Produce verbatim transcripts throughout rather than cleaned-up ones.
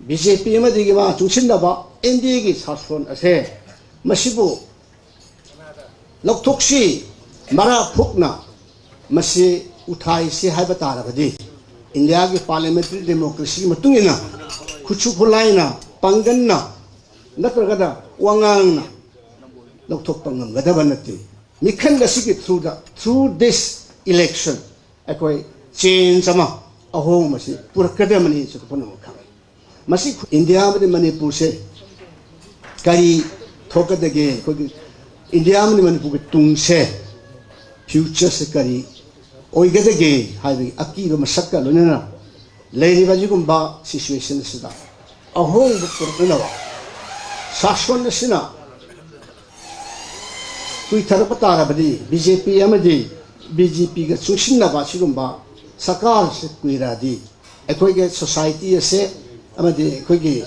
B J ꯄꯤ ꯑꯃꯗꯒꯤ ꯃꯥ ꯆꯨꯡꯁꯤꯟꯅꯕ ꯑꯦꯟ ꯗꯤ ꯑꯦꯒꯤ ꯁꯥꯁꯣꯟ ꯑꯁꯦ ꯃꯁꯤꯕꯨ ꯂꯧꯊꯣꯛꯁꯤ꯫ ꯃꯔꯥ ꯐꯨꯛꯅ ꯃꯁꯤ ꯎꯊꯥꯏꯁꯤ ꯍꯥꯏꯕ ꯇꯥꯔꯕꯗꯤ, ꯏꯟꯗꯤꯌꯥꯒꯤ ꯄꯥꯔꯂꯤꯌꯥꯃꯦꯟꯇꯔꯤ ꯗꯦꯃꯣꯀ꯭ꯔꯦꯁꯤꯒꯤ ꯃꯇꯨꯡ ꯏꯟꯅ ꯈꯨꯠꯁꯨ ꯈꯨꯠꯂꯥꯏꯅ, ꯄꯥꯡꯒꯜꯅ ꯅꯠꯇ꯭ꯔꯒꯅ ꯋꯥꯉꯥꯡꯅ ꯂꯧꯊꯣꯛꯄ ꯉꯝꯒꯗꯕ ꯅꯠꯇꯦ꯫ ꯃꯤꯈꯜ ꯑꯁꯤꯒꯤ through the, through this election ꯑꯩꯈꯣꯏ change ꯑꯃ, ꯑꯍꯣꯡꯕ ꯑꯁꯤ ꯄꯨꯔꯛꯀꯗꯕꯅꯤ ꯍꯥꯏꯁꯤ ꯄꯨꯝꯅꯃꯛ ꯈꯪꯏ꯫ ꯃꯁꯤ ꯏꯟꯗꯤꯌꯥ ꯑꯃꯗꯤ ꯃꯅꯤꯄꯨꯔꯁꯦ ꯀꯔꯤ ꯊꯣꯛꯀꯗꯒꯦ? ꯑꯩꯈꯣꯏꯒꯤ ꯏꯟꯗꯤꯌꯥ ꯑꯃꯗꯤ ꯃꯅꯤꯄꯨꯔꯒꯤ ꯇꯨꯡꯁꯦ, future ꯁꯦ ꯀꯔꯤ ꯑꯣꯏꯒꯗꯒꯦ ꯍꯥꯏꯕꯒꯤ ꯑꯀꯤꯕ ꯃꯁꯛꯀ ꯂꯣꯏꯅꯅ ꯂꯩꯔꯤꯕ ꯑꯁꯤꯒꯨꯝꯕ situation ꯑꯁꯤꯗ ꯑꯍꯣꯡꯕ ꯄꯨꯔꯛꯅꯅꯕ ꯁꯥꯁꯣꯟ ꯑꯁꯤꯅ ꯀꯨꯏꯊꯔꯛꯄ ꯇꯥꯔꯕꯗꯤ, ꯕꯤ ꯖꯦ ꯄꯤ ꯑꯃꯗꯤ ꯕꯤ ꯖꯦ ꯄꯤꯒ ꯆꯨꯡꯁꯤꯟꯅꯕ ꯑꯁꯤꯒꯨꯝꯕ ꯁꯔꯀꯥꯔꯁꯦ ꯀꯨꯏꯔꯛꯑꯗꯤ, ꯑꯩꯈꯣꯏꯒꯤ society ꯑꯁꯦ ꯑꯃꯗꯤ ꯑꯩꯈꯣꯏꯒꯤ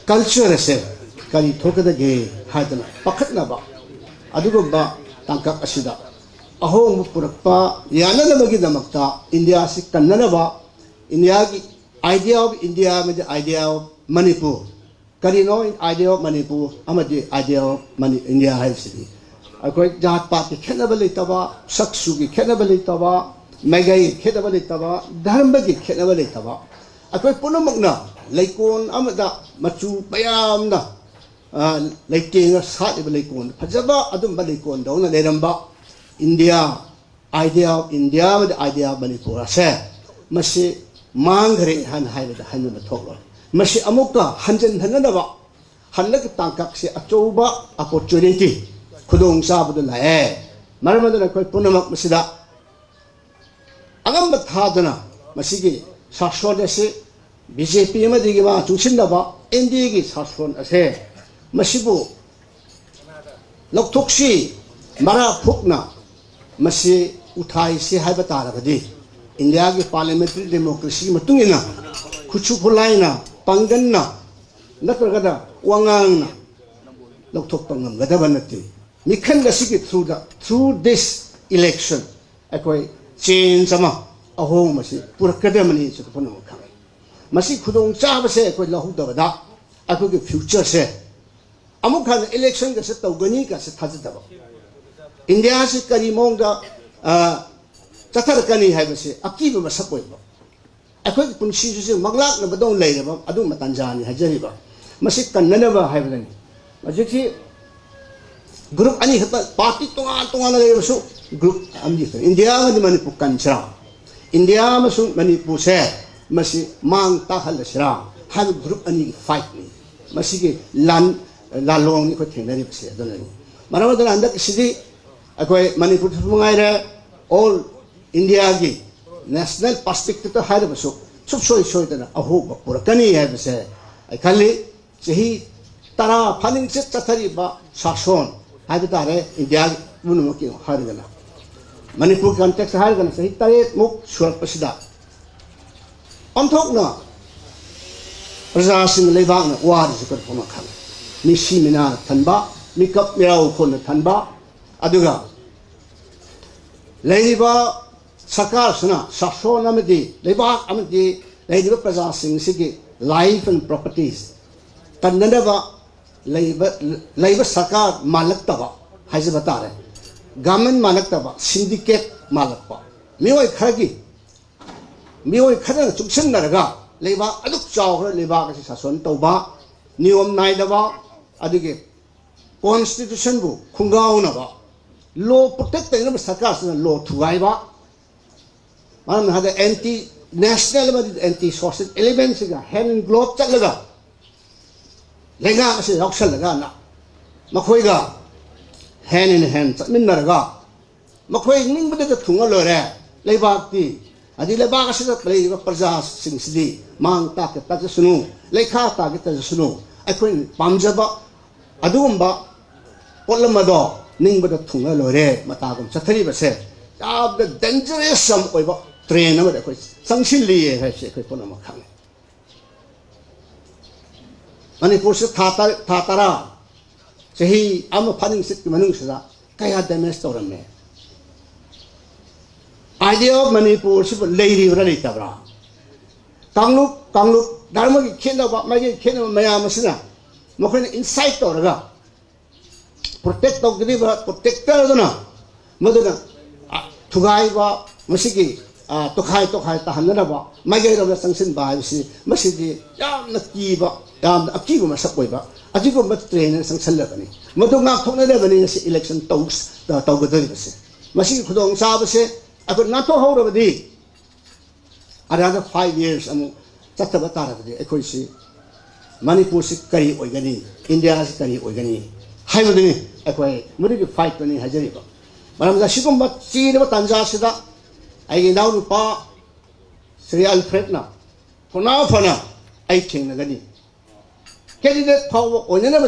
culture ꯑꯁꯦ ꯀꯔꯤ ꯊꯣꯛꯀꯗꯒꯦ ꯍꯥꯏꯗꯅ ꯄꯥꯈꯠꯅꯕ ꯑꯗꯨꯒꯨꯝꯕ ꯇꯥꯡꯀꯛ ꯑꯁꯤꯗ ꯑꯍꯣꯡꯕ ꯄꯨꯔꯛꯄ ꯌꯥꯅꯅꯕꯒꯤꯗꯃꯛꯇ ꯏꯟꯗꯤꯌꯥꯁꯤ ꯀꯟꯅꯅꯕ, ꯏꯟꯗꯤꯌꯥꯒꯤ idea of India ꯑꯃꯗꯤ idea of ꯃꯅꯤꯄꯨꯔ, ꯀꯔꯤꯅꯣ idea of ꯃꯅꯤꯄꯨꯔ ꯑꯃꯗꯤ idea of ꯃꯅꯤ-, ꯏꯟꯗꯤꯌꯥ ꯍꯥꯏꯕꯁꯤꯗꯤ? ꯑꯩꯈꯣꯏ ꯖꯥꯠ ꯄꯥꯠꯀꯤ ꯈꯦꯠꯅꯕ ꯂꯩꯇꯕ, ꯁꯛ ꯆꯨꯒꯤ ꯈꯦꯠꯅꯕ ꯂꯩꯇꯕ, ꯃꯥꯏꯀꯩꯒꯤ ꯈꯦꯠꯅꯕ ꯂꯩꯇꯕ, ꯙꯔꯃꯒꯤ ꯈꯦꯠꯅꯕ ꯂꯩꯇꯕ, ꯑꯩꯈꯣꯏ ꯄꯨꯝꯅꯃꯛꯅ ꯂꯩꯀꯣꯜ ꯑꯃꯗ ꯃꯆꯨ ꯃꯌꯥꯝꯅ, ꯑ, ꯂꯩꯇꯦꯡꯅ ꯁꯥꯠꯂꯤꯕ ꯂꯩꯀꯣꯜ, ꯐꯖꯕ ꯑꯗꯨꯝꯕ ꯂꯩꯀꯣꯜꯗꯧꯅ ꯂꯩꯔꯝꯕ ꯏꯟꯗꯤꯌꯥ, idea of India ꯑꯃꯗꯤ idea of ꯃꯅꯤꯄꯨꯔ ꯑꯁꯦ ꯃꯁꯤ ꯃꯥꯡꯈ꯭ꯔꯦ ꯍꯥꯏꯅ ꯍꯥꯏꯕꯗ ꯍꯟꯖꯤꯟꯕ ꯊꯣꯛꯂꯣꯏ꯫ ꯃꯁꯤ ꯑꯃꯨꯛꯀ ꯍꯟꯖꯤꯟꯍꯟꯅꯅꯕ ꯍꯟꯗꯛꯀꯤ ꯇꯥꯡꯀꯛꯁꯦ ꯑꯆꯧꯕ opportunity, ꯈꯨꯗꯣꯡꯆꯥꯕꯗꯨ ꯂꯥꯛꯑꯦ꯫ ꯃꯔꯝ ꯑꯗꯨꯅ ꯑꯩꯈꯣꯏ ꯄꯨꯝꯅꯃꯛ ꯃꯁꯤꯗ ꯑꯉꯝꯕ ꯊꯥꯗꯨꯅ ꯃꯁꯤꯒꯤ ꯁꯥꯁꯣꯟ ꯑꯁꯤ ꯕꯤ ꯖꯦ ꯄꯤ ꯑꯃꯗꯒꯤ ꯃꯥ ꯆꯨꯡꯁꯤꯟꯅꯕ ꯑꯦꯟ ꯗꯤ ꯑꯦꯒꯤ ꯁꯥꯁꯣꯟ ꯑꯁꯦ ꯃꯁꯤꯕꯨ ꯂꯧꯊꯣꯛꯁꯤ꯫ ꯃꯔꯥ ꯐꯨꯛꯅ ꯃꯁꯤ ꯎꯊꯥꯏꯁꯤ ꯍꯥꯏꯕ ꯇꯥꯔꯕꯗꯤ, ꯏꯟꯗꯤꯌꯥꯒꯤ ꯄꯥꯔꯂꯤꯌꯥꯃꯦꯟꯇꯔꯤ ꯗꯦꯃꯣꯀ꯭ꯔꯦꯁꯤꯒꯤ ꯃꯇꯨꯡ ꯏꯟꯅ ꯈꯨꯠꯁꯨ ꯈꯨꯠꯂꯥꯏꯅ, ꯄꯥꯡꯒꯜꯅ ꯅꯠꯇ꯭ꯔꯒꯅ ꯋꯥꯉꯥꯡꯅ ꯂꯧꯊꯣꯛꯄ ꯉꯝꯒꯗꯕ ꯅꯠꯇꯦ꯫ ꯃꯤꯈꯜ ꯑꯁꯤꯒꯤ through the, through this election ꯑꯩꯈꯣꯏ change ꯑꯃ, ꯑꯍꯣꯡꯕꯁꯤ ꯄꯨꯔꯛꯀꯗꯕꯅꯤ ꯍꯥꯏꯁꯤ ꯄꯨꯝꯅꯃꯛ ꯈꯪꯏ꯫ ꯃꯁꯤ ꯈꯨꯗꯣꯡ ꯆꯥꯕꯁꯦ ꯑꯩꯈꯣꯏ ꯂꯧꯍꯧꯗꯕꯗ ꯑꯩꯈꯣꯏꯒꯤ ꯐ꯭ꯌꯨꯆꯔꯁꯦ ꯑꯃꯨꯛ ꯍꯟꯅ ꯏꯂꯦꯛꯁꯟꯒꯁꯦ ꯇꯧꯒꯅꯤ ꯀꯥꯏꯁꯦ ꯊꯥꯖꯗꯕ, ꯏꯟꯗꯤꯌꯥꯁꯤ ꯀꯔꯤ ꯃꯑꯣꯡꯗ ꯑ, ꯆꯠꯊꯔꯛꯀꯅꯤ ꯍꯥꯏꯕꯁꯦ ꯑꯀꯤꯕ ꯃꯁꯛ ꯑꯣꯏꯕ, ꯑꯩꯈꯣꯏꯒꯤ ꯄꯨꯟꯁꯤꯁꯤꯁꯨ ꯃꯪꯂꯥꯛꯅꯕꯗꯧꯅ ꯂꯩꯔꯕ ꯑꯗꯨꯒꯨꯝꯕ ꯇꯥꯟꯖꯥꯅꯤ ꯍꯥꯏꯖꯔꯤꯕ꯫ ꯃꯁꯤ ꯀꯟꯅꯅꯕ ꯍꯥꯏꯕꯗꯅꯤ꯫ ꯍꯧꯖꯤꯛꯁꯤ ꯒ꯭ꯔꯨꯞ ꯑꯅꯤ ꯈꯛꯇ, ꯄꯥꯔꯇꯤ ꯇꯣꯉꯥꯟ ꯇꯣꯉꯥꯟꯅ ꯂꯩꯔꯕꯁꯨ ꯒ꯭ꯔꯨꯞ ꯑꯃꯗꯤ ꯈꯛꯇ, ꯏꯟꯗꯤꯌꯥ ꯑꯃꯗꯤ ꯃꯅꯤꯄꯨꯔ ꯀꯟꯁꯤꯔꯥ, ꯏꯟꯗꯤꯌꯥ ꯑꯃꯁꯨꯡ ꯃꯅꯤꯄꯨꯔꯁꯦ ꯃꯁꯤ ꯃꯥꯡ ꯇꯥꯛꯍꯜꯂꯁꯤꯔꯥ ꯍꯥꯏꯕ ꯒ꯭ꯔꯨꯞ ꯑꯅꯤꯒꯤ ꯐꯥꯏꯠꯅꯤ꯫ ꯃꯁꯤꯒꯤ ꯂꯥꯟ, ꯂꯥꯜꯂꯣꯡꯅꯤ ꯑꯩꯈꯣꯏ ꯊꯦꯡꯅꯔꯤꯕꯁꯦ꯫ ꯑꯗꯨꯅꯅꯤ ꯃꯔꯝ ꯑꯗꯨꯅ ꯍꯟꯗꯛꯀꯤꯁꯤꯗꯤ ꯑꯩꯈꯣꯏ ꯃꯅꯤꯄꯨꯔꯗꯁꯨ ꯃꯉꯥꯏꯔꯦ, ꯑꯣꯜ ꯏꯟꯗꯤꯌꯥꯒꯤ ꯅꯦꯁꯅꯦꯜ ꯄꯔꯁꯄꯦꯛꯇꯤꯞꯇ ꯍꯥꯏꯔꯕꯁꯨ ꯁꯨꯡꯁꯣꯏ ꯁꯣꯏꯗꯅ ꯑꯍꯣꯡꯕ ꯄꯨꯔꯛꯀꯅꯤ ꯍꯥꯏꯕꯁꯦ ꯑꯩ ꯈꯜꯂꯤ꯫ ꯆꯍꯤ ꯇꯔꯥ ꯐꯥꯅꯤꯡꯆꯤꯠ ꯆꯠꯊꯔꯤꯕ ꯁꯥꯁꯣꯟ ꯍꯥꯏꯕ ꯇꯥꯔꯦ, ꯏꯟꯗꯤꯌꯥꯒꯤ ꯄꯨꯝꯅꯃꯛꯀꯤ ꯍꯥꯏꯔꯒꯅ, ꯃꯅꯤꯄꯨꯔ ꯀꯟꯇꯦꯛꯁꯇ ꯍꯥꯏꯔꯒꯅ ꯆꯍꯤ ꯇꯔꯦꯠꯃꯨꯛ ꯁꯨꯔꯛꯄꯁꯤꯗ ꯑꯣꯟꯊꯣꯛꯅ ꯄ꯭ꯔꯖꯥꯁꯤꯡ ꯂꯩꯕꯥꯛꯅ ꯋꯥꯔꯤꯁꯤ ꯀꯔꯤꯒꯨꯝꯕ ꯈꯪꯉꯤ꯫ ꯃꯤꯁꯤ ꯃꯤꯅꯥꯅ ꯊꯟꯕ, ꯃꯤꯀꯞ ꯃꯤꯔꯥꯎ ꯈꯣꯟꯅ ꯊꯟꯕ, ꯑꯗꯨꯒ ꯂꯩꯔꯤꯕ ꯁꯔꯀꯥꯔꯁꯤꯅ ꯁꯥꯁꯣꯟ ꯑꯃꯗꯤ ꯂꯩꯕꯥꯛ ꯑꯃꯗꯤ ꯂꯩꯔꯤꯕ ꯄ꯭ꯔꯖꯥꯁꯤꯡꯁꯤꯒꯤ life and properties ꯀꯟꯅꯅꯕ ꯂꯩꯕ, ꯂꯩꯕ ꯁꯔꯀꯥꯔ ꯃꯥꯜꯂꯛꯇꯕ ꯍꯥꯏꯖꯕ ꯇꯥꯔꯦ꯫ ꯒꯃꯦꯟ ꯃꯥꯜꯂꯛꯇꯕ, ꯁꯤꯟꯗꯤꯀꯦꯠ ꯃꯥꯜꯂꯛꯄ, ꯃꯤꯑꯣꯏ ꯈꯔꯒꯤ, ꯃꯤꯑꯣꯏ ꯈꯔꯅ ꯆꯨꯡꯁꯤꯟꯅꯔꯒ ꯂꯩꯕꯥꯛ ꯑꯗꯨꯛ ꯆꯥꯎꯈ꯭ꯔ ꯂꯩꯕꯥꯛ ꯑꯁꯤ ꯁꯥꯁꯣꯟ ꯇꯧꯕ, ꯅꯤꯌꯣꯝ ꯅꯥꯏꯗꯕ, ꯑꯗꯨꯒꯤ ꯀꯣꯟꯁꯇꯤꯇ꯭ꯌꯨꯁꯟꯕꯨ ꯈꯨꯡꯒꯥꯎꯅꯕ, ꯂꯣ ꯄ꯭ꯔꯣꯇꯦꯛ ꯇꯧꯅꯕ ꯁꯔꯀꯥꯔꯁꯤꯅ ꯂꯣ ꯊꯨꯒꯥꯏꯕ, ꯃꯔꯝ ꯍꯥꯏꯔꯕꯗ ꯑꯦꯟꯇꯤ ꯅꯦꯁꯅꯦꯜ ꯑꯃꯗꯤ ꯑꯦꯟꯇꯤ ꯁꯣꯁꯤꯌꯦꯜ ꯑꯦꯂꯤꯃꯦꯟꯁꯤꯡꯒ ꯍꯦꯟ ꯏꯟ ꯒ꯭ꯂꯣꯞ ꯆꯠꯂꯒ ꯂꯩꯉꯥꯛ ꯑꯁꯤꯗ ꯌꯥꯎꯁꯜꯂꯒꯅ ꯃꯈꯣꯏꯒ ꯍꯦꯟ ꯏꯟ ꯍꯦꯟ ꯆꯠꯃꯤꯟꯅꯔꯒ ꯃꯈꯣꯏ ꯅꯤꯡꯕꯗꯇ ꯊꯨꯡꯉ ꯂꯣꯏꯔꯦ꯫ ꯂꯩꯕꯥꯛꯇꯤ, ꯑꯗꯩ ꯂꯩꯕꯥꯛ ꯑꯁꯤꯗ ꯂꯩꯔꯤꯕ ꯄ꯭ꯔꯖꯥꯁꯤꯡꯁꯤꯗꯤ ꯃꯥꯡ ꯇꯥꯛꯀꯦ ꯇꯥꯛꯆꯁꯅꯨ, ꯂꯩꯈꯥ ꯇꯥꯛꯀꯦ ꯇꯥꯛꯆꯁꯅꯨ, ꯑꯩꯈꯣꯏꯅ ꯄꯥꯝꯖꯕ ꯑꯗꯨꯒꯨꯝꯕ ꯄꯣꯠꯂꯝ ꯑꯗꯣ ꯅꯤꯡꯕꯗ ꯊꯨꯡꯉ ꯂꯣꯏꯔꯦ꯫ ꯃꯇꯥꯒꯨꯝ ꯆꯠꯊꯔꯤꯕꯁꯦ ꯌꯥꯝꯅ ꯗꯦꯟꯖꯔꯁ ꯌꯥꯝ ꯑꯣꯏꯕ ꯇ꯭ꯔꯦꯟ ꯑꯃꯗ ꯑꯩꯈꯣꯏ ꯆꯪꯁꯤꯜꯂꯤꯌꯦ ꯍꯥꯏꯕꯁꯦ ꯑꯩꯈꯣꯏ ꯄꯨꯝꯅꯃꯛ ꯈꯪꯉꯤ꯫ ꯃꯅꯤꯄꯨꯔꯁꯤ ꯊꯥ ꯇꯔ-, ꯊꯥ ꯇꯔꯥ, ꯆꯍꯤ ꯑꯃ ꯐꯥꯅꯤꯡꯆꯤꯠꯀꯤ ꯃꯅꯨꯡꯁꯤꯗ ꯀꯌꯥ ꯗꯦꯃꯦꯖ ꯇꯧꯔꯝꯃꯦ? Idea of ꯃꯅꯤꯄꯨꯔꯁꯤꯕꯨ ꯂꯩꯔꯤꯕ꯭ꯔꯥ ꯂꯩꯇꯕ꯭ꯔꯥ? ꯀꯥꯡꯂꯨꯞ ꯀꯥꯡꯂꯨꯞ ꯙꯔꯃꯒꯤ ꯈꯦꯠꯅꯕ, ꯃꯥꯒꯤ ꯈꯦꯠꯅꯕ ꯃꯌꯥꯝ ꯑꯁꯤꯅ ꯃꯈꯣꯏꯅ ꯏꯟꯁꯥꯏꯠ ꯇꯧꯔꯒ ꯄ꯭ꯔꯣꯇꯦꯛ ꯇꯧꯒꯗꯧꯔꯤꯕ ꯄ꯭ꯔꯣꯇꯦꯛꯇꯔꯗꯨꯅ ꯃꯗꯨꯅ, ꯑ, ꯊꯨꯒꯥꯏꯕ, ꯃꯁꯤꯒꯤ, ꯑ, ꯇꯣꯈꯥꯏ ꯇꯣꯈꯥꯏ ꯇꯥꯍꯟꯅꯅꯕ ꯃꯥꯏꯀꯩꯔꯣꯝꯗ ꯆꯪꯁꯤꯟꯕ ꯍꯥꯏꯕꯁꯤ, ꯃꯁꯤꯗꯤ ꯌꯥꯝꯅ ꯀꯤꯕ, ꯌꯥꯝꯅ ꯑꯀꯤꯕ ꯃꯁꯛ ꯑꯣꯏꯕ, ꯑꯁꯤꯒꯨꯝꯕ ꯇ꯭ꯔꯦꯟꯗ ꯆꯪꯁꯤꯜꯂꯕꯅꯤ꯫ ꯃꯗꯨ ꯉꯥꯛꯊꯣꯛꯅꯅꯕꯅꯤ ꯉꯁꯤ ꯏꯂꯦꯛꯁꯟ ꯇꯧ-, ꯇꯧꯒꯗꯧꯔꯤꯕꯁꯦ꯫ ꯃꯁꯤꯒꯤ ꯈꯨꯗꯣꯡꯆꯥꯕꯁꯦ ꯑꯩꯈꯣꯏ ꯅꯥꯟꯊꯣꯛꯍꯧꯔꯕꯗꯤ, another five years ꯑꯃꯨꯛ ꯆꯠꯊꯕ ꯇꯥꯔꯕꯗꯤ ꯑꯩꯈꯣꯏꯁꯤ, ꯃꯅꯤꯄꯨꯔꯁꯤ ꯀꯔꯤ ꯑꯣꯏꯒꯅꯤ, ꯏꯟꯗꯤꯌꯥꯁꯤ ꯀꯔꯤ ꯑꯣꯏꯒꯅꯤ ꯍꯥꯏꯕꯗꯨꯅꯤ ꯑꯩꯈꯣꯏ ꯃꯗꯨꯒꯤ ꯐꯥꯏꯠꯇꯨꯅꯤ ꯍꯥꯏꯖꯔꯤꯕ꯫ ꯃꯔꯝꯗꯤ ꯑꯁꯤꯒꯨꯝꯕ ꯆꯤꯔꯕ ꯇꯥꯟꯖꯥꯁꯤꯗ ꯑꯩꯒꯤ ꯏꯅꯥꯎꯅꯨꯄꯥ ꯁ꯭ꯔꯤ ꯑꯜꯐ꯭ꯔꯦꯗꯅ ꯊꯧꯅꯥ ꯐꯅ ꯑꯩ ꯊꯦꯡꯅꯒꯅꯤ꯫ ꯀꯦꯟꯗꯤꯗꯦꯠ ꯐꯥꯎꯕ ꯑꯣꯏꯅꯅꯕ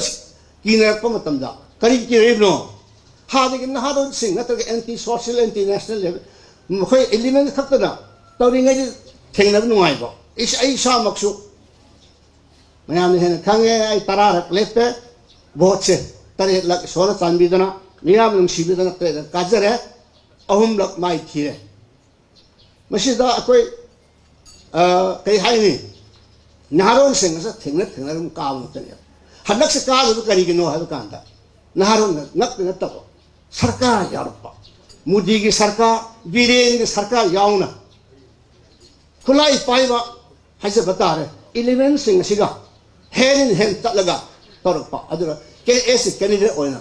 ꯀꯤꯅꯔꯛꯄ ꯃꯇꯝꯗ ꯀꯔꯤ ꯀꯤꯔꯛꯏꯕꯅꯣ? ꯍꯥꯟꯅꯒꯤ ꯅꯍꯥꯔꯣꯜꯁꯤꯡ ꯅꯠꯇ꯭ꯔꯒ ꯑꯦꯟꯇꯤ ꯁꯣꯁꯤꯌꯦꯜ, ꯑꯦꯟꯇꯤ ꯅꯦꯁꯅꯦꯜ ꯂꯦꯕꯦꯜ, ꯃꯈꯣꯏ ꯏꯂꯤꯃꯦꯟ ꯈꯛꯇꯅ ꯇꯧꯔꯤꯉꯩꯗ ꯊꯦꯡꯅꯕ ꯅꯨꯡꯉꯥꯏꯕ꯫ ꯏꯁ-, ꯑꯩ ꯏꯁꯥꯃꯛꯁꯨ ꯃꯌꯥꯝꯅ ꯍꯦꯟꯅ ꯈꯪꯉꯦ, ꯑꯩ ꯇꯔꯥꯔꯛ ꯂꯦꯞꯄꯦ꯫ ꯚꯣꯠꯁꯦ ꯇꯔꯦꯠꯂꯛ ꯏꯁꯣꯔꯅ ꯆꯥꯟꯕꯤꯗꯅ, ꯃꯤꯌꯥꯝꯅ ꯅꯨꯡꯁꯤꯕꯤꯗꯅ ꯇꯔꯦꯠꯂꯛ ꯀꯥꯖꯔꯦ꯫ ꯑꯍꯨꯝꯂꯛ ꯃꯥꯏ ꯊꯤꯔꯦ꯫ ꯃꯁꯤꯗ ꯑꯩꯈꯣꯏ, ꯑ, ꯀꯔꯤ ꯍꯥꯏꯅꯤ, ꯅꯍꯥꯔꯣꯜꯁꯤꯡ ꯑꯁꯤ ꯊꯦꯡꯅ ꯊꯦꯡꯅ ꯑꯗꯨꯝ ꯀꯥꯕ ꯉꯥꯛꯇꯅꯦꯕ꯫ ꯍꯟꯗꯛꯁꯦ ꯀꯥꯗꯕ ꯀꯔꯤꯒꯤꯅꯣ ꯍꯥꯏꯕ ꯀꯥꯟꯗ, ꯅꯍꯥꯔꯣꯜ ꯉꯛꯇ ꯅꯠꯇꯕ, ꯁꯔꯀꯥꯔ ꯌꯥꯎꯔꯛꯄ, ꯃꯣꯗꯤꯒꯤ ꯁꯔꯀꯥꯔ, ꯕꯤꯔꯦꯟꯒꯤ ꯁꯔꯀꯥꯔ ꯌꯥꯎꯅ ꯈꯨꯠꯂꯥꯏ ꯄꯥꯏꯕ ꯍꯥꯏꯖꯕ ꯇꯥꯔꯦ, ꯏꯂꯤꯃꯦꯟꯁꯤꯡ ꯑꯁꯤꯒ ꯍꯦꯟ ꯏꯟ ꯍꯦꯟ ꯆꯠꯂꯒ ꯇꯧꯔꯛꯄ꯫ ꯑꯗꯨꯒ ꯀꯦ ꯑꯦꯁ ꯀꯦꯟꯗꯤꯗꯦꯠ ꯑꯣꯏꯅ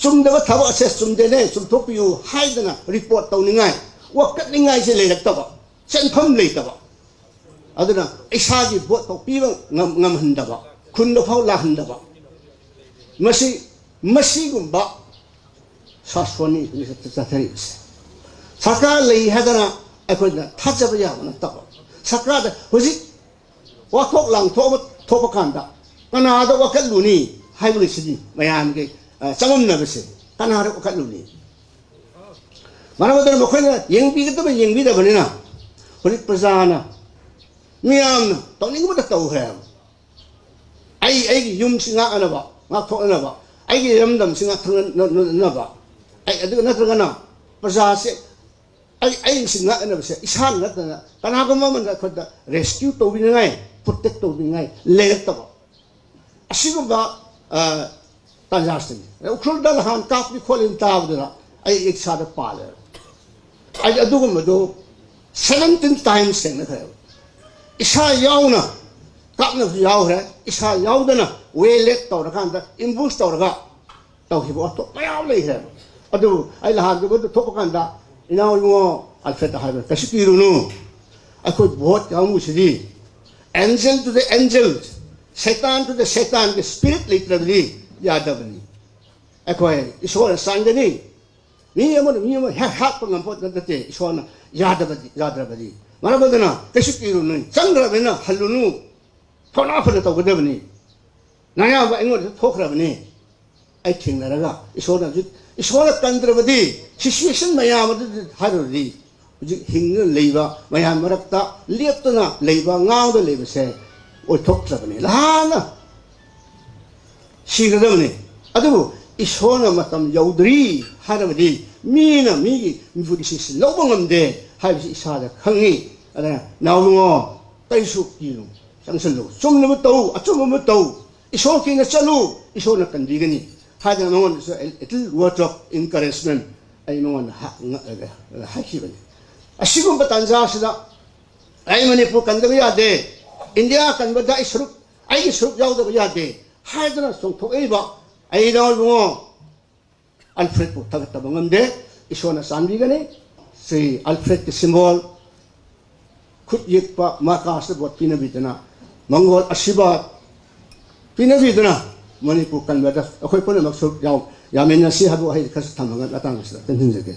ꯆꯨꯝꯗꯕ ꯊꯕꯛ ꯑꯁꯦ ꯆꯨꯝꯗꯦꯅꯦ, ꯆꯨꯝꯊꯣꯛꯄꯤꯌꯨ ꯍꯥꯏꯗꯅ ꯔꯤꯄꯣꯔꯠ ꯇꯧꯅꯤꯡꯉꯥꯏ, ꯋꯥꯀꯠꯅꯤꯡꯉꯥꯏꯁꯦ ꯂꯩꯔꯛꯇꯕ, ꯁꯦꯟꯐꯝ ꯂꯩꯇꯕ, ꯑꯗꯨꯅ ꯏꯁꯥꯒꯤ ꯚꯣꯠ ꯐꯥꯎ ꯄꯤꯕ ꯉꯝ-, ꯉꯝꯍꯟꯗꯕ, ꯈꯨꯟꯗ ꯐꯥꯎ ꯂꯥꯛꯍꯟꯗꯕ, ꯃꯁꯤ, ꯃꯁꯤꯒꯨꯝꯕ ꯁꯥꯁꯣꯟꯅꯤ ꯍꯧꯖꯤꯛ ꯆꯠꯊꯔꯤꯕꯁꯦ꯫ ꯁꯔꯀꯥꯔ ꯂꯩ ꯍꯥꯏꯗꯅ ꯑꯩꯈꯣꯏꯅ ꯊꯥꯖꯕ ꯌꯥꯕ ꯅꯠꯇꯕ꯫ ꯁꯔꯀꯥꯔꯗ ꯍꯧꯖꯤꯛ ꯋꯥꯊꯣꯛ ꯂꯥꯡꯊꯣꯛ ꯑꯃ ꯊꯣꯛꯄ ꯀꯥꯟꯗ ꯀꯅꯥꯗ ꯋꯥꯀꯠꯂꯨꯅꯤ ꯍꯥꯏꯕꯒꯤꯁꯤꯗꯤ ꯃꯌꯥꯝꯒꯤ, ꯑ, ꯆꯃꯝꯅꯕꯁꯦ꯫ ꯀꯅꯥꯗ ꯋꯥꯀꯠꯂꯨꯅꯤ? ꯃꯔꯝ ꯑꯗꯨꯅ ꯃꯈꯣꯏꯅ ꯌꯦꯡꯕꯤꯒꯗꯕ ꯌꯦꯡꯕꯤꯗꯕꯅꯤꯅ ꯍꯧꯖꯤꯛ ꯄ꯭ꯔꯖꯥꯅ, ꯃꯤꯌꯥꯝꯅ ꯇꯧꯅꯤꯡꯕꯗ ꯇꯧꯈ꯭ꯔꯦꯕ꯫ ꯑꯩ ꯑꯩꯒꯤ ꯌꯨꯝꯁꯤ ꯉꯥꯛꯅꯅꯕ, ꯉꯥꯛꯊꯣꯛꯅꯅꯕ, ꯑꯩꯒꯤ ꯏꯔꯝꯗꯝꯁꯤ ꯉꯥꯛꯊꯣꯛꯅꯅꯕ, ꯑꯩ ꯑꯗꯨꯒ ꯅꯠꯇ꯭ꯔꯒꯅ ꯄ꯭ꯔꯖꯥꯁꯦ ꯑꯩ ꯑꯩ ꯁꯤ ꯉꯛꯅꯕꯁꯦ ꯏꯁꯥꯅ ꯅꯠꯇꯅ ꯀꯅꯥꯒꯨꯝꯕ ꯑꯃꯅ ꯑꯩꯈꯣꯏꯗ ꯔꯦꯁꯀ꯭ꯌꯨ ꯇꯧꯕꯤꯅꯤꯡꯉꯥꯏ, ꯄ꯭ꯔꯣꯇꯦꯛ ꯇꯧꯕꯤꯅꯤꯡꯉꯥꯏ ꯂꯩꯔꯛꯇꯕ ꯑꯁꯤꯒꯨꯝꯕ, ꯑ, ꯇꯥꯟꯖꯥꯁꯤꯅꯤ꯫ ꯑꯗ ꯎꯈ꯭ꯔꯨꯜꯗ ꯅꯍꯥꯟ ꯀꯥꯞꯄꯤ ꯈꯣꯠꯂꯤ ꯇꯥꯕꯗꯨꯅ ꯑꯩ ꯏꯁꯥꯗ ꯄꯥꯜꯂꯦꯕ꯫ ꯑꯩ ꯑꯗꯨꯒꯨꯝꯕꯗꯣ ꯁꯚꯦꯟꯇꯤꯟ ꯇꯥꯏꯝꯁ ꯊꯦꯡꯅꯈ꯭ꯔꯦꯕ꯫ ꯏꯁꯥ ꯌꯥꯎꯅ ꯀꯥꯞꯅꯕꯁꯨ ꯌꯥꯎꯈ꯭ꯔꯦ, ꯏꯁꯥ ꯌꯥꯎꯗꯅ ꯋꯦ ꯂꯦꯛ ꯇꯧꯔꯀꯥꯟꯗ ꯑꯦꯝꯕꯨꯁ ꯇꯧꯔꯒ ꯇꯧꯈꯤꯕ ꯑꯣꯊꯣꯛ ꯃꯌꯥꯝ ꯂꯩꯈ꯭ꯔꯦꯕ꯫ ꯑꯗꯨꯕꯨ ꯑꯩ ꯅꯍꯥꯟꯗꯨꯒ ꯊꯣꯛꯄ ꯀꯥꯟꯗ, ꯏꯅꯥꯎ ꯏꯕꯨꯡꯉꯣ ꯑꯜꯐ꯭ꯔꯦꯗ ꯍꯥꯏꯕ, "ꯀꯩꯁꯨ ꯀꯤꯔꯨꯅꯨ, ꯑꯩꯈꯣꯏ ꯚꯣꯠ ꯀꯥꯡꯕꯨꯁꯤꯗꯤ ꯑꯦꯟꯖꯦꯜ ꯇꯨ ꯗ ꯑꯦꯟꯖꯦꯜ, ꯁꯩꯇꯥꯟ ꯇꯨ ꯗ ꯁꯩꯇꯥꯟꯒꯤ ꯁ꯭ꯄꯤꯔꯤꯠ ꯂꯩꯇ꯭ꯔꯕꯗꯤ ꯌꯥꯗꯕꯅꯤ꯫ ꯑꯩꯈꯣꯏ ꯏꯁꯣꯔꯅ ꯆꯥꯟꯒꯅꯤ, ꯃꯤ ꯑꯃꯅ ꯃꯤ ꯑꯃ ꯍꯦꯛ ꯍꯥꯠꯄ ꯉꯝꯕ ꯄꯣꯠ ꯅꯠꯇꯦ꯫ ꯏꯁꯣꯔꯅ ꯌꯥꯗꯕꯗꯤ, ꯌꯥꯗ꯭ꯔꯕꯗꯤ, ꯃꯔꯝ ꯑꯗꯨꯅ ꯀꯩꯁꯨ ꯀꯤꯔꯨꯅꯨ, ꯆꯪꯈ꯭ꯔꯕꯅꯤꯅ ꯍꯜꯂꯨꯅꯨ, ꯊꯧꯅꯥ ꯐꯅ ꯇꯧꯒꯗꯕꯅꯤ꯫ ꯅꯌꯥꯝꯕ ꯑꯩꯉꯣꯟꯗꯁꯨ ꯊꯣꯛꯈ꯭ꯔꯕꯅꯤ꯫ ꯑꯩ ꯊꯦꯡꯅꯔꯒ ꯏꯁꯣꯔꯅ ꯍꯧꯖꯤꯛ, ꯏꯁꯣꯔꯅ ꯀꯟꯗ꯭ꯔꯕꯗꯤ, ꯁꯤꯆꯨꯋꯦꯁꯟ ꯃꯌꯥꯝ ꯑꯗꯨ ꯍꯥꯏꯔꯨꯔꯗꯤ, ꯍꯧꯖꯤꯛ ꯍꯤꯡꯗꯨꯅ ꯂꯩꯕ ꯃꯌꯥꯝ ꯃꯔꯛꯇ ꯂꯦꯞꯇꯅ ꯂꯩꯕ, ꯉꯥꯎꯗ ꯂꯩꯕꯁꯦ ꯑꯣꯏꯊꯣꯛꯇ꯭ꯔꯕꯅꯤ꯫ ꯂꯍꯥꯟꯅ ꯁꯤꯒꯗꯕꯅꯤ꯫ ꯑꯗꯨꯕꯨ ꯏꯁꯣꯔꯅ ꯃꯇꯝ ꯌꯧꯗ꯭ꯔꯤ ꯍꯥꯏꯔꯕꯗꯤ ꯃꯤꯅ ꯃꯤꯒꯤ ꯃꯤꯕꯨꯗꯤ ꯁꯤꯁꯤ ꯂꯧꯕ ꯉꯝꯗꯦ ꯍꯥꯏꯕꯁꯤ ꯏꯁꯥꯗ ꯈꯪꯉꯤ꯫ ꯑꯗꯨꯅ ꯅꯥꯎꯕꯨꯡꯉꯣ, ꯀꯔꯤꯁꯨ ꯀꯤꯅꯨ, ꯆꯪꯁꯤꯜꯂꯨ, ꯆꯨꯝꯅꯕ ꯇꯧ, ꯑꯆꯨꯝꯕ ꯑꯃ ꯇꯧ, ꯏꯁꯣꯔ ꯀꯤꯅ ꯆꯠꯂꯨ, ꯏꯁꯣꯔꯅ ꯀꯟꯕꯤꯒꯅꯤ ꯍꯥꯏꯗꯅ ꯃꯉꯣꯟꯗꯁꯨ a little word of encouragement ꯑꯩ ꯃꯉꯣꯟꯗ ꯍꯥ-, ꯉ-, ꯑ, ꯍꯥꯏꯈꯤꯕꯅꯤ꯫ ꯑꯁꯤꯒꯨꯝꯕ ꯇꯥꯟꯖꯥꯁꯤꯗ ꯑꯩ ꯃꯅꯤꯄꯨꯔ ꯀꯟꯗꯕ ꯌꯥꯗꯦ, ꯏꯟꯗꯤꯌꯥ ꯀꯟꯕꯗ ꯑꯩ ꯁꯔꯨꯛ, ꯑꯩꯒꯤ ꯁꯔꯨꯛ ꯌꯥꯎꯗꯕ ꯌꯥꯗꯦ ꯍꯥꯏꯗꯅ ꯆꯣꯡꯊꯣꯛꯏꯕ ꯑꯩ ꯏꯅꯥꯎ ꯏꯕꯨꯡꯉꯣ ꯑꯜꯐ꯭ꯔꯦꯗꯄꯨ ꯊꯥꯒꯠꯇꯕ ꯉꯝꯗꯦ꯫ ꯏꯁꯣꯔꯅ ꯆꯥꯟꯕꯤꯒꯅꯤ꯫ ꯁꯤ ꯑꯜꯐ꯭ꯔꯦꯗꯀꯤ ꯁꯤꯝꯕꯣꯜ ꯈꯨꯠ ꯌꯦꯛꯄ ꯃꯥꯔꯀꯁꯇ ꯚꯣꯠ ꯄꯤꯅꯕꯤꯗꯅ, ꯃꯪꯒꯣꯜ ꯑꯁꯤꯔꯕꯥꯗ ꯄꯤꯅꯕꯤꯗꯨꯅ ꯃꯅꯤꯄꯨꯔ ꯀꯟꯕꯗ ꯑꯩꯈꯣꯏ ꯄꯨꯝꯅꯃꯛꯁꯨ ꯌꯥꯎ-, ꯌꯥꯃꯤꯟꯅꯁꯤ ꯍꯥꯏꯕ ꯋꯥꯍꯩ ꯈꯔꯁꯨ ꯊꯝꯃꯒ ꯃꯇꯥꯡ ꯑꯁꯤꯗ ꯇꯦꯟꯁꯤꯟꯖꯒꯦ꯫